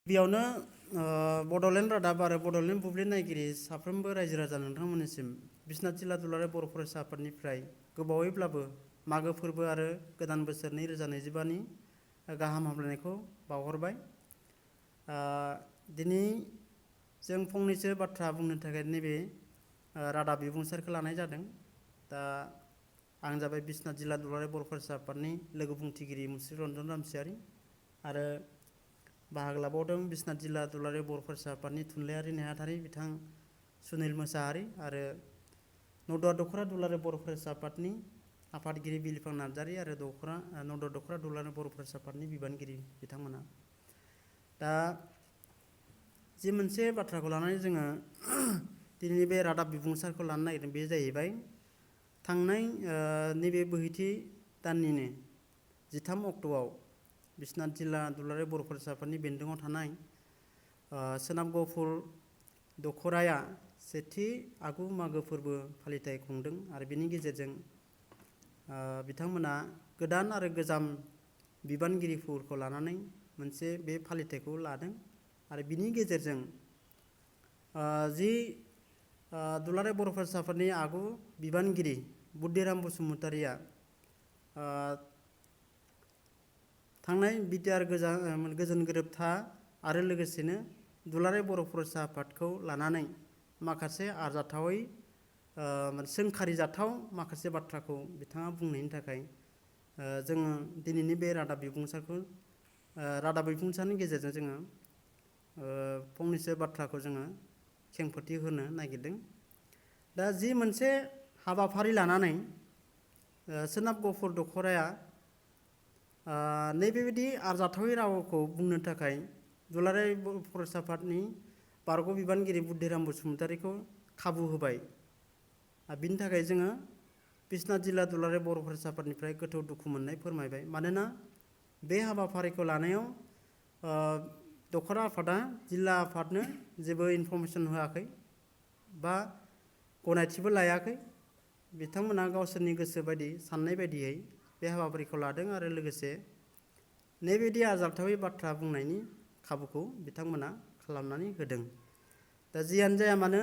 गिबियावनो बड'लेण्ड रादाब आरो बड'लेण्ड बुब्लि नायगिरि साफ्रोमबो रायजो राजा नोंथांमोननिसिम बिश्वनाथ जिल्ला दुलाराय बर' फरायसा आफादनिफ्राय गोबावैब्लाबो मागो फोरबो आरो गोदान बोसोर 2025 नि गाहाम हामलायनायखौ बावहरबाय। दिनै जों फंनैसो बाथ्रा बुंनो थाखाय नैबे रादाब बिबुंसारखौ लानाय जादों। दा आं जाबाय बिश्वनाथ जिल्ला दुलाराय बर' फरायसा आफादनि लोगो बुंथिगिरि मुस्रि रन्जन रामसियारि आरो बाहागो लाबावदों बिश्वनाथ जिल्ला दुलाराय बर' फरायसा आफादनि थुनलाइयारि नेहाथारि बिथां सुनिल मोसाहारि आरो नदुवा दख'रा दुलाराय बर' फरायसा आफादनि आफादगिरि बिलिफां नार्जारि आरो नदुवा दख'रा दुलाराय बर' फरायसा आफादनि बिबानगिरि बिथांमोना। दा जि मोनसे बाथ्राखौ लानानै जोङो दिनैनि बे रादाब बिबुंसारखौ लानो नागिरदों बे जाहैबाय थांनाय नैबे बोहैथि दाननिनो 13 अक्ट'आव बिश्वनाथ जिल्ला दुलाराय बर' फरायसा आफादनि बेन्दोङाव थानाय सोनाब गहपुर दख'राया सेथि आगु मागो फोरबो फालिथाय खुंदों आरो बेनि गेजेरजों बिथांमोना गोदान आरो गोजाम बिबानगिरिफोरखौ लानानै मोनसे बे फालिथायखौ लादों आरो बिनि गेजेरजों जि दुलाराय बर' फरायसा आफादनि आगु बिबानगिरि बुद्दिराम बसुमतारिया थांनाय बिटिआर गोजोन गोरोबथा आरो लोगोसेनो दुलाराय बर' फरायसा आफादखौ लानानै माखासे आरजाथावै सोंखारिजाथाव माखासे बाथ्राखौ बिथाङा बुंनायनि थाखाय जोङो दिनैनि बे रादाब बिबुंसारनि गेजेरजों जोङो फंनैसो बाथ्राखौ जोङो खेंफोरथि होनो नागिरदों। दा जि मोनसे हाबाफारि लानानै सोनाब गहपुर दख'राया नैबेबायदि आरजाथावै रावखौ बुंनो थाखाय दुलाराय फरायसा आफादनि बारग' बिबानगिरि बुद्दिराम बसुमतारिखौ खाबु होबाय। बिनि थाखाय जोङो बिश्वनाथ जिल्ला दुलाराय बर' फरायसा आफादनिफ्राय गोथौ दुखु मोननाय फोरमायबाय। मानोना बे हाबाफारिखौ लानायाव दख'रा आफादा जिल्ला आफादनो जेबो इनफरमेसन होआखै बा गनायथिबो लायाखै। बिथांमोना गावसोरनि गोसो बायदि साननाय बायदियै बे हाबाफारिखौ लादों आरो लोगोसे नैबायदि आरजाथावै बाथ्रा बुंनायनि खाबुखौ बिथांमोना खालामनानै होदों। दा जियानो जाया मानो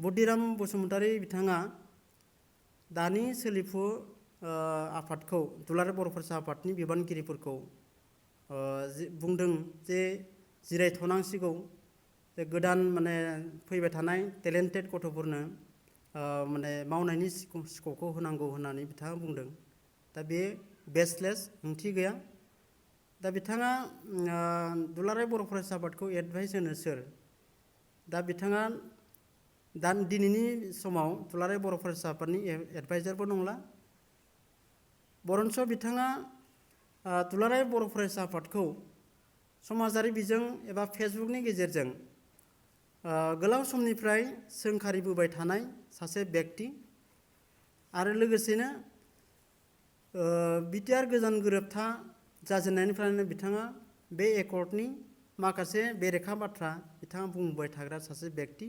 बुद्दिराम बसुमतारि बिथाङा दानि सोलिफु आफादखौ दुलाराय बर' फरायसा आफादनि बिबानगिरिफोरखौ बुंदों जे जिरायथ'नांसिगौ, जे गोदान फैबाय थानाय टेलेन्टेड गथ'फोरनो मावनायनि स्कपखौ होनांगौ होननानै बिथाङा बुंदों। दा बे बेसलेस ओंथि गैया। दा बिथाङा दुलाराय बर' फरायसा आफादखौ एडभाइस होनो सोर? दा बिथाङा दिनैनि समाव दुलाराय बर' फरायसा आफादनि एडभाइजारबो नंला। बरन्स बिथाङा दुलाराय बर' फरायसा आफादखौ समाजारि बिजों एबा फेसबुकनि गेजेरजों गोलाव समनिफ्राय सोंखारिबोबाय थानाय सासे बेक्ति आरो लोगोसेनो बिटिआर गोजोन गोरोबथा जाजेननायनिफ्रायनो बिथाङा बे एकर्डनि माखासे बेरेखा बाथ्रा बिथाङा बुंबाय थाग्रा सासे बेक्ति।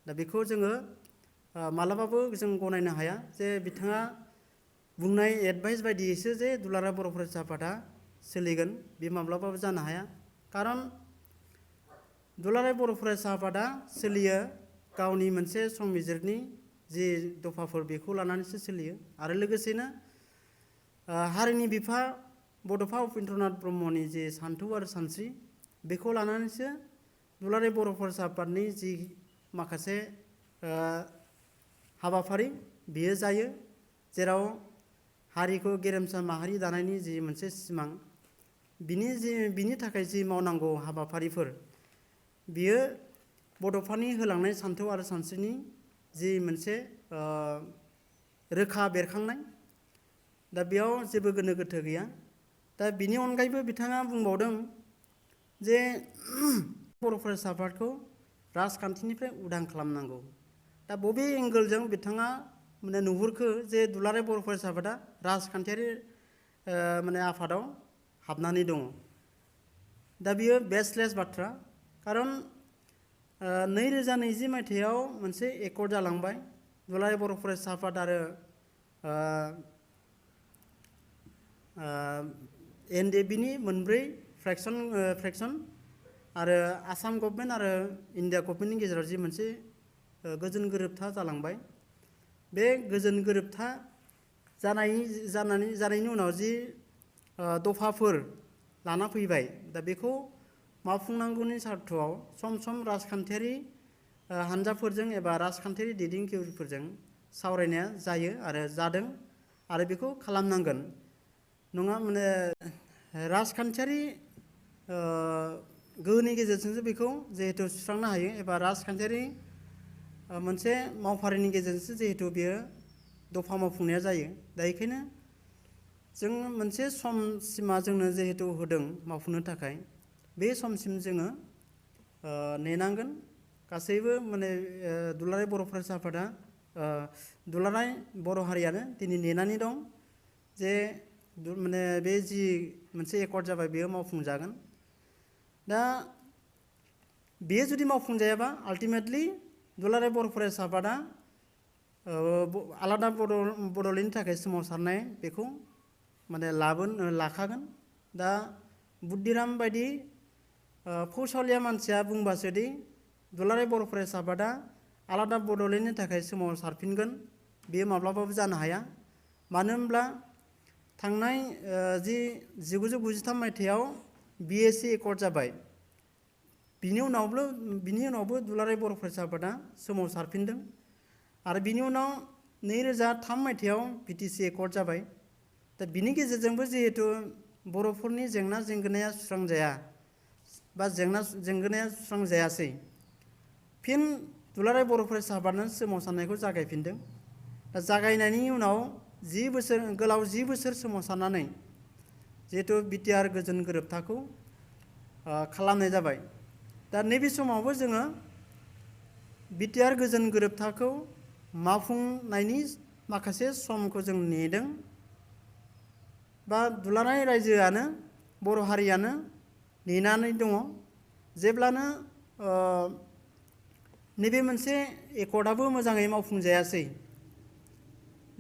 दा बेखौ जोङो मालाबाबो जों गनायनो हाया जे बिथाङा बुंनाय एडभाइस बायदियैसो जे दुलाराय बर' फरायसा आफादा सोलिगोन, बे माब्लाबाबो जानो हाया। खारन दुलाराय बर' फरायसा आफादा सोलियो गावनि मोनसे संबिजिरनि जि दफाफोर बेखौ लानानैसो सोलियो आरो लोगोसेनो हारिनि बिफा बड'फा उपेन्द्रनाथ ब्रह्मनि जे सान्थौ आरो सानस्रि बेखौ लानानैसो दुलाराय बर' फरायसा आफादनि जि माखासे हाबाफारि बेयो जायो, जेराव हारिखौ गेरेमसा माहारि दानायनि जि मोनसे सिमां बिनि थाखाय जि मावनांगौ हाबाफारिफोर बियो बड'फानि होलांनाय सान्थौ आरो सानस्रिनि जि मोनसे रोखा बेरखांनाय। दा बेयाव जेबो गोनो गोथो गैया। दा बिनि अनगायैबो बिथाङा बुंबावदों जे बर' फरायसा आफादखौ राजखान्थिनिफ्राय उदां खालामनांगौ। दा बबे एंगोलजों बिथाङा नुहुरखो जे दुलाराय बर' फरायसा आफादा राजखान्थियारि आफादाव हाबनानै दङ? दा बियो बेसलेस बाथ्रा। खारन 2020 मायथाइयाव मोनसे एकर्ड जालांबाय दुलाराय बर' फरायसा आफाद आरो एनडिएफबिनि मोनब्रै फ्रेक्सन आरो आसाम गभर्नमेन्ट आरो इन्डिया गभर्नमेन्टनि गेजेराव जि मोनसे गोजोन गोरोबथा जालांबाय बे गोजोन गोरोबथा जानायनि उनाव जि दफाफोर लाना फैबाय दा बेखौ मावफुंनांगौनि सार्थआव सम सम राजखान्थियारि हानजाफोरजों एबा राजखान्थियारि दैदेनगिरिफोरजों सावरायनाया जायो आरो जादों आरो बेखौ खालामनांगोन नङा माने राजखान्थियारि गोहोनि गेजेरजोंसो बेखौ जिहेतु सुस्रांनो हायो एबा राजखान्थियारि मोनसे मावफारिनि गेजेरजोंसो जिहेतु बेयो दफा मावफुंनाया जायो दा बेखायनो जों मोनसे सम सिमा जोंनो जिहेतु होदों मावफुंनो थाखाय बे समसिम जोङो नेनांगोन गासैबो माने दुलाराय बर' फरायसा आफादा दुलाराय बर' हारियानो दिनै नेनानै दं जे माने बे जि मोनसे एकर्ड जाबाय बेयो मावफुंजागोन दा बेयो जुदि मावफुंजायाबा आल्टिमेटलि दुलाराय बर' फरायसा आफादा आलादा बड'लेण्डनि थाखाय सोमावसारनाय बेखौ माने लाखागोन दा बुद्धिराम बायदि फौसालिया मानसिया बुंबासोदि दुलाराय बर' फरायसा आफादा आलादा बड'लेण्डनि थाखाय सोमावसारफिनगोन बेयो माब्लाबाबो जानो हाया मानो होनब्ला थांनाय जि 1993 मायथाइयाव BSc एकर्ड जाबाय बिनि उनावबो दुलाराय बर' फरायसा आफादा सोमावसारफिनदों आरो बिनि उनाव 2003 मायथाइयाव BTC एकर्ड जाबाय दा बिनि गेजेरजोंबो जिहेतु बर'फोरनि जेंना जेंगोनाया सुस्रांजाया बा जेंगोनाया सुस्रांजायासै फिन दुलाराय बर' फरायसा आफादानो सोमावसारनायखौ जागायफिनदों दा जागायनायनि उनाव 10 बोसोर सोमावसारनानै जिहेतु बिटिआर गोजोन गोरोबथाखौ खालामनाय जाबाय दा नैबे समावबो जोङो बिटिआर गोजोन गोरोबथाखौ मावफुंनायनि माखासे समखौ जों नेदों बा दुलाराय रायजोआनो बर' हारियानो नेनानै दङ जेब्लानो नैबे मोनसे एकर्डआबो मोजाङै मावफुंजायासै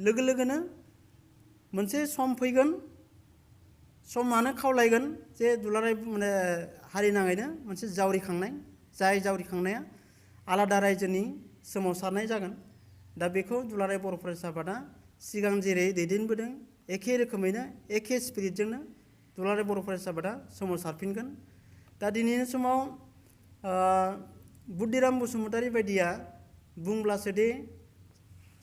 लोगो लोगोनो मोनसे सम फैगोन समानो खावलायगोन जे दुलाराय माने हारि नाङैनो मोनसे जावरिखांनाय जाय जावरिखांनाया आलादा रायजोनि सोमावसारनाय जागोन दा बेखौ दुलाराय बर' फरायसा आफादा सिगां जेरै दैदेनबोदों एखे रोखोमैनो एखे स्पिरिटजोंनो दुलाराय बर' फरायसा आफादा सोमावसारफिनगोन दा दिनैनि समाव बुद्धिराम बसुमतारी बायदिया बुंब्लासोदि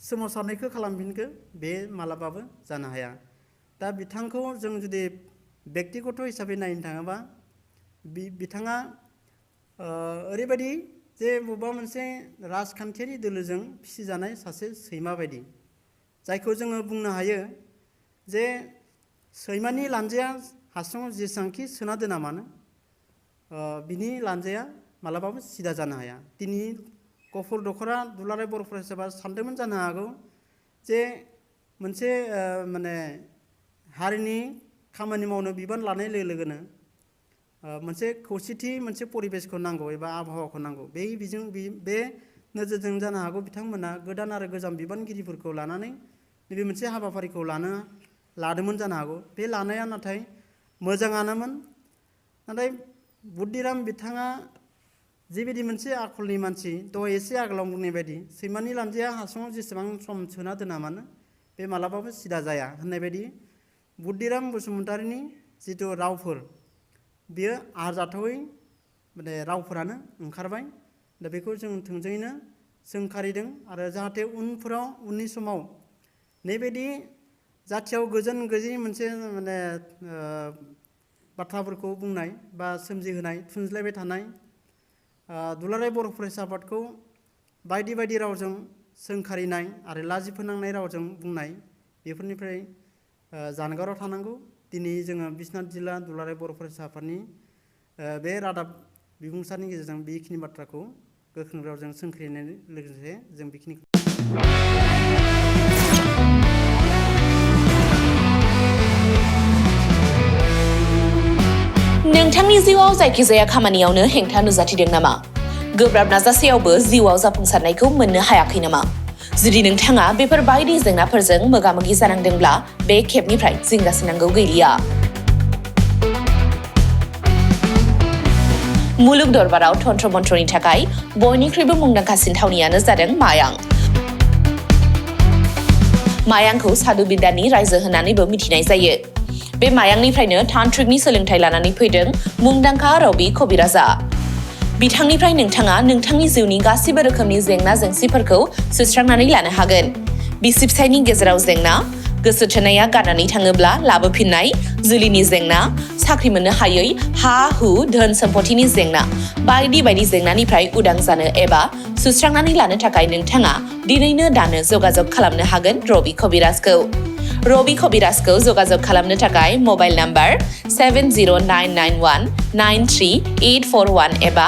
सोमावसारनायखौ खालामफिनगोन बे मालाबाबो जानो हाया दा बिथांखौ जों जुदि बेक्तिगत हिसाबै नायनो थाङोबा बिथाङा ओरैबायदि जे बबेबा मोनसे राजखान्थियारि दोलोजों फिसिजानाय सासे सैमा बायदि जायखौ जोङो बुंनो हायो जे सैमानि लानजाया हासुङाव जेसांखि सोना दोना मानो बिनि लानजाया मालाबाबो सिदा जानो हाया दिनै गफुर दखरा दुलाराय बर' फरायसा आफादा सानदोंमोन जानो हागौ जे मोनसे माने हारिनि खामानि मावनो बिबान लानाय लोगो लोगोनो मोनसे खौसेथि मोनसे परिबेसखौ नांगौ एबा आबहावाखौ नांगौ बे नोजोरजों जानो हागौ बिथांमोना गोदान आरो गोजाम बिबानगिरिफोरखौ लानानै नैबे मोनसे हाबाफारिखौ लादोंमोन जानो हागौ बे लानाया नाथाय मोजाङानोमोन नाथाय बुद्धिराम बिथाङा जिबायदि मोनसे आखलनि मानसि दहाय एसे आगोलाव बुंनाय बायदि सैमानि लानजाया हासुङाव जेसेबां सम सोना दोना मानो बे मालाबाबो सिदा जाया होननाय बायदि बुद्धिराम बसुमतारीनि जिथु रावफोर बेयो आरजाथावै माने रावफोरानो ओंखारबाय दा बेखौ जों थोंजोङैनो सोंखारिदों आरो जाहाथे उननि समाव नैबायदि जाथियाव गोजोन गैयै मोनसे माने बाथ्राफोरखौ बुंनाय बा सोमजिहोनाय थुनज्लायबाय थानाय दुलाराय बर' फरायसा आफादखौ बायदि बायदि रावजों सोंखारिनाय आरो लाजि फोनांनाय रावजों बुंनाय बेफोरनिफ्राय जानगाराव थानांगौ दिनै जोङो बिश्वनाथ जिल्ला दुलाराय बर' फरायसा आफादनि बे रादाब बिबुंसारनि गेजेरजों बेखिनि बाथ्राखौ गोख्रों रावजों सोंखारिनाय लोगोसे जों बेखिनिखौ नोंथांनि जिउआव जायखिजाया खामानियावनो हेंथा नुजाथिदों नामा? गोब्राब नाजासेयावबो जिउआव जाफुंसारनायखौ मोननो हायाखै नामा? जुदि नोंथाङा बेफोर बायदि जेंनाफोरजों मोगा-मोगि जानांदोंब्ला बे खेबनिफ्राय जिंगासिनांगौ गैलिया। मुलुग दरबाराव तन्त्र मन्त्रनि थाखाय बयनिख्रुइबो मुंदांखासिन थावनियानो जादों मायां। मायांखौ साधु बिद्यानि रायजो होननानैबो मिथिनाय जायो। बे मायांनिफ्रायनो तान्त्रिकनि सोलोंथाइ लानानै फैदों मुंदांखा रबि कबिराजा। बिथांनिफ्राय नोंथाङा नोंथांनि जिउनि गासिबो रोखोमनि जेंना जेंसिफोरखौ सुस्रांनानै लानो हागोन। बिसि फिसायनि गेजेराव जेंना, गोसो थोनाया गारनानै थाङोब्ला लाबोफिननाय, जुलिनि जेंना, साख्रि मोननो हायै, हा-हु, धोन सम्पथिनि जेंना, बायदि बायदि जेंनानिफ्राय उदां जानो एबा सुस्रांनानै लानो थाखाय नोंथाङा दिनैनो दानो जगाजग खालामनो हागोन रबि कबिराजखौ। रबि कबिराजखौ जगाजग खालामनो थाखाय मबाइल नाम्बार 7099193841 एबा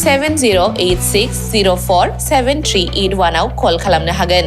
7086047381 आव कल खालामनो हागोन।